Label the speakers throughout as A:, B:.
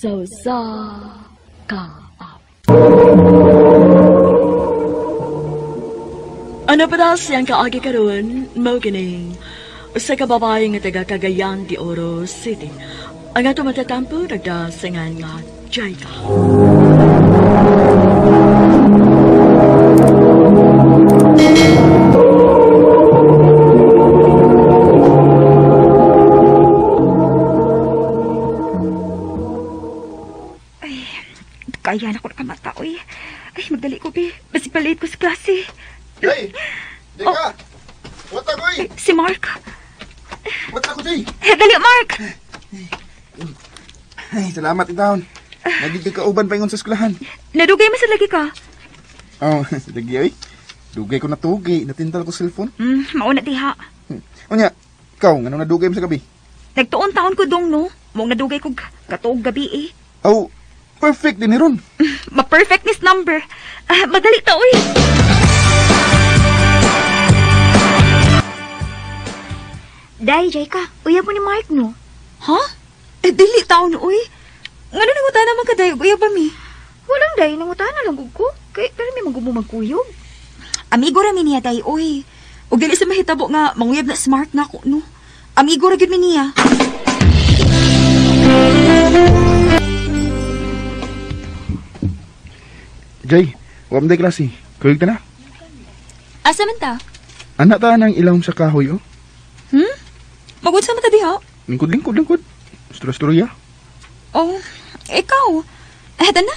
A: Sa usa ka awit. Ano pa daw siyang kaagi karon, mao kining usa ka babae nga taga Cagayan de Oro City. Ang ato matatampo nagdasingan nga Jayka.
B: Ay, kaya na ko nakamata, oy. Ay, magdali ko, be. Basig palit ko sa klase.
C: Hey! Di ka! Wata ko, eh!
B: Si Mark.
C: Wata ko, Jay!
B: Dali, Mark!
C: Ay, salamat, itaon. Nagiging kauban pa ingon sa eskwelahan.
B: Nadugay man sa lagi ka.
C: Oh, lagi, oy. Dugay ko natugi. Natintal ko cellphone.
B: Mauna diha.
C: Unya, ikaw, nga nung nadugay mo sa gabi?
B: Nagtuon taon ko dong, no? Mong nadugay ko katuog gabi, eh.
C: Oh, perfect din ni ron.
B: Ma-perfect nis number. Madali ta, oy.
D: Day, Jayka, uyab mo ni Mark, no?
B: Ha? Eh, dili taon, uy. Ngano nangutana man ka, Day? Uyab ba mi?
D: Walang, Day. Nangutana lang ko. Kay, pero may magumo magkuyog.
B: Amigo ra mi niya, Day, uy. Ug dili sa mahitabo nga, manguyab na si Mark na ako, no? Amigo ra gyud mi niya.
C: Jay, wam day klase. Kuyog ta na.
B: Asa man ta?
C: Anak ta nang ilawom sa kahoy, oh.
B: Magod sa mata diha?
C: Lingkod, lingkod, lingkod. Istorya-istorya.
B: Oh, ikaw. Eto na.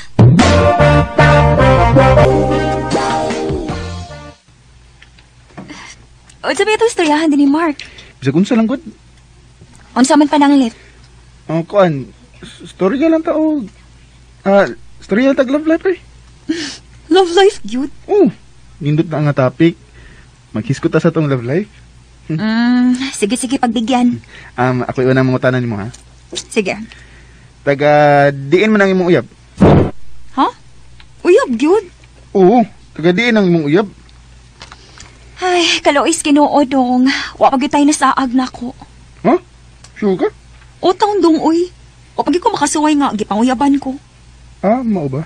B: Unsa ba itong istoryahan din ni Mark?
C: Bisag unsa lang gud.
B: Unsa man pananglit?
C: Oh, kuan, storya lang ta og storya lang tag love life eh.
B: Love life gyud.
C: Oh, nindot na nga topic. Maghiskot ta sa tong love life.
B: Sige sige pagbigyan.
C: Ako iuna mangutana nimo ha.
B: Sige.
C: Taga diin man ang imong uyab.
B: Ha? Uyab gyud?
C: Oo, taga diin ang imong uyab.
B: Ay, kalois Ginoo dong. Wa pa gyud tayo nasaag nako.
C: Ha? Sure ka?
B: O taon dong oy. Wa pa gyud ko makasuway nga gipanguyaban ko.
C: Ah, mao ba?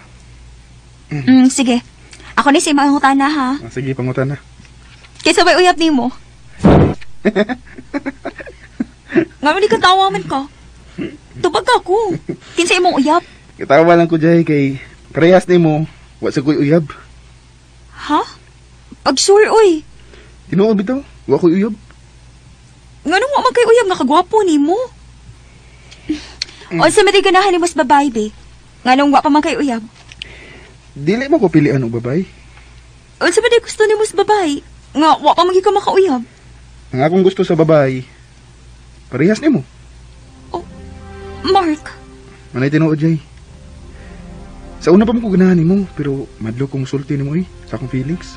B: Sige. Ako ni si mangutana ha.
C: Ah, sige, pangutana.
B: Kaysa bay uyab nimo? Nga man di ka tawa man ka. Tubag ka ko. Kinsa imong uyab?
C: Kitawa lang ko, Jay, kay parehas nimo, wa sa ko'y uyab.
B: Ha? Pag sure, uy.
C: Tinuod bitaw, wa ko'y uyab.
B: Nganong wa man kay uyab nga kagwapo nimo? Unsa man ganahan nimo sa babae, be? Nganong wa pa man kay uyab?
C: Dili mo ko pilian og babae.
B: Unsa man gusto nimo sa babae? Nga wa pa man gyud ka makauyab.
C: Ang akong gusto sa babae, parehas nimo.
B: Oh, Mark.
C: Manay tinuod, Jay. Sa una pa mo ko ganahan nimo, pero madlo kong sulti nimo eh, sa akong feelings.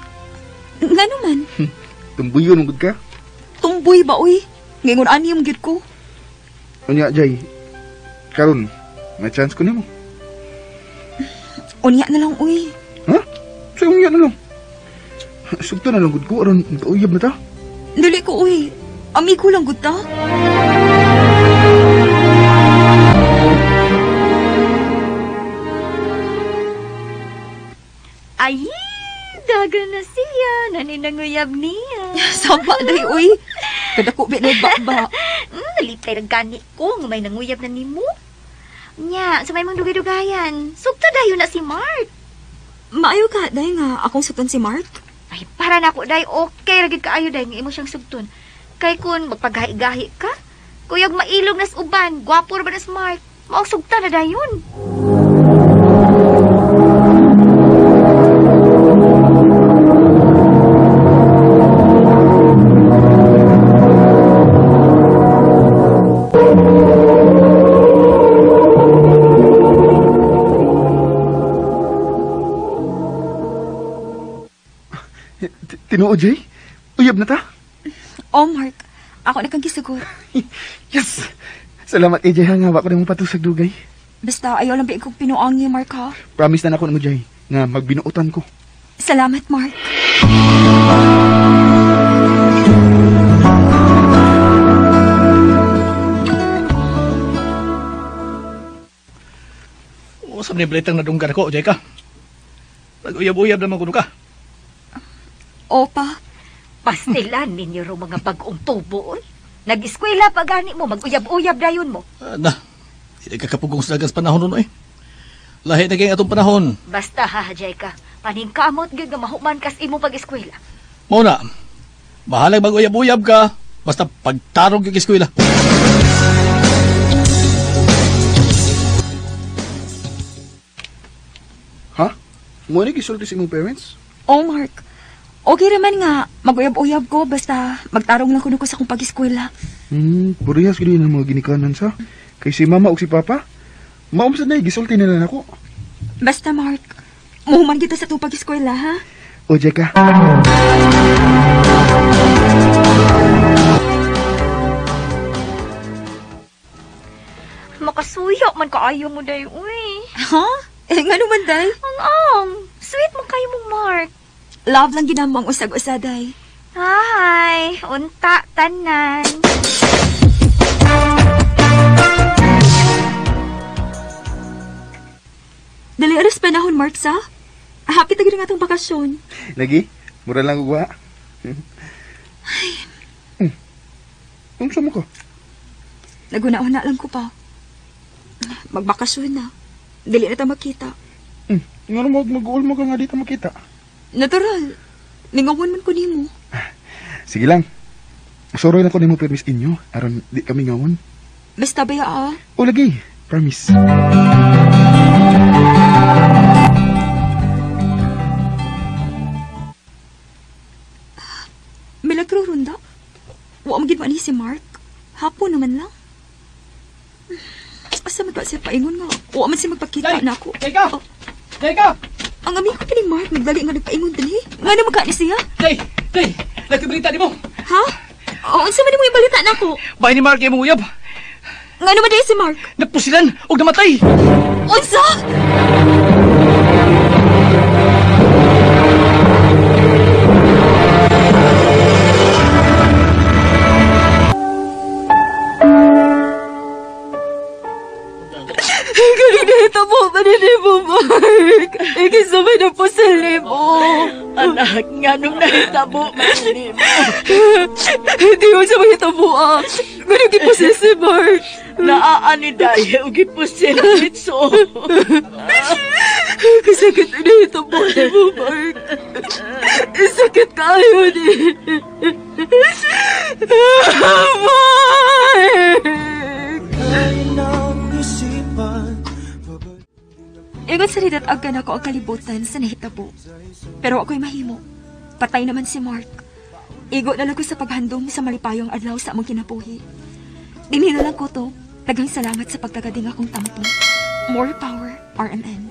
B: Ngano man?
C: Tumbuyon gud ka.
B: Tumboy ba uy? Ngayon ani yung gyud ko.
C: Unya, Jay. Karon, may chance ko nimo.
B: Unya na lang uy.
C: Ha? Sa unya na lang. Sugto na lang gud ko aron magkauyab na ta.
B: Dili ko uy. Amigo lang gud ta.
D: Ay, dagan na siya. Naninanguyab niya.
B: Sama day uy. Kadako bi na bakba.
D: Nalipay ang gani ko nga may nanguyab na nimo. Nya, sa may mong dugay-dugayan. Sugto dayon na si Mark.
B: Maayo ka, day nga akong sugton si Mark.
D: Ay, para na ako, day. Okay, ra gyud kaayo, day, nga imo siyang sugton. Kay kun magpagahi-gahi ka, kuyog mailog nas uban, gwapo ra ba nas Mark? Maong sugta na dayon.
C: Tinuod, Jay? Uyab na ta?
B: Oh, Mark. Ako na kang gisugot.
C: Yes! Salamat, AJ, ha, nga. Wako na mong patusag dugay.
B: Basta, ayaw lang biig kong pinuangi, Mark, ha?
C: Promise na nako mo, Jay, nga magbinuotan ko.
B: Salamat, Mark.
E: Usab ni balitang nadunggan ako, Jayka. Nag-uyab-uyab naman kuno ka.
B: Opa.
D: Pastilan ninyo ro mga bag-ong tubo, oy. Nag-eskwela pa gani mo, mag-uyab-uyab dayon mo.
E: Na, hindi ka kapugong sa dagas panahon nun, oy. Lahi na kayong atong panahon.
D: Basta ha, Jayka. Paningkamot gyud nga mahuman kas imo pag-eskwela.
E: Mao na, bahalag mag-uyab-uyab ka, basta pagtarong yung eskwela.
C: Ha? Mo ni gisulti sa imong parents?
B: Oh, Mark. Okay raman nga, mag-uyab-uyab ko, basta magtarong lang kuno ko sa akong pag-eskwela.
C: Parehas gyud ng mga ginikanan sa. Kay si mama ug si papa, maumsad na gisulti nila nako.
B: Basta, Mark, muhuman kita sa itong pag-eskwela, ha?
C: O, Jeka.
D: Makasuyo man kaayo mo, day, uy.
B: Ha? Eh, nga naman, day?
D: Ang, sweet man kayo mo, Mark.
B: Love lang ginamo ang usag-usa, day.
D: Hi, unta, tanan.
B: Dali aras panahon, Mark, sa? Happy tayo nga itong bakasyon.
C: Lagi, mura lang ugwa. Ay. Unsa mo ka?
B: Naguna-una lang ko pa. Magbakasyon na. Dili na ta makita.
C: Nga naman mag-uul mo ka nga dito makita.
B: Natural. Ningawan man ko nimo.
C: Sige lang. Suroy na ko nimo permis inyo aron di kami ngawon.
B: Basta ba ah?
C: O lagi, promise.
B: Milagro runda. Wa man gid man ni si Mark. Hapon naman lang. Asa man ba siya paingon nga? Wa man siya magpakita na ako.
E: Jayka!
B: Oh.
E: Jayka!
B: Ang amigo pa ni Mark, nagdali nga nagpaingon dinhi. Nga na magka ni siya?
E: Day! Day! Nagkabalita ni mo!
B: Ha? O, unsa man nimo ibalita nako?
E: Bahay ni Mark imong uyab.
B: Nga naman dahil si Mark?
E: Napusilan og namatay!
B: Unsa? Galing na ito mo, manini mo, Mark. Ikisabay na po sa limo.
A: Anak, nga nung nahitabo, manini mo.
B: Hindi mo siya mahitabo, ah. Ganun gipusil si Mark.
A: Naani dahil, o gipusil, Mitso.
B: Kasakit na nahitabo ni mo, Mark. Sakit kayo ni. Mark! Ingon sa ridat agkan ako ang kalibutan sa nahitabo. Pero ako'y mahimo. Patay naman si Mark. Igo na lang ko sa paghandom sa malipayong adlaw sa among kinabuhi. Dinhi na lang ko to. Daghang salamat sa pagtagading akong tampo. More power, RMN.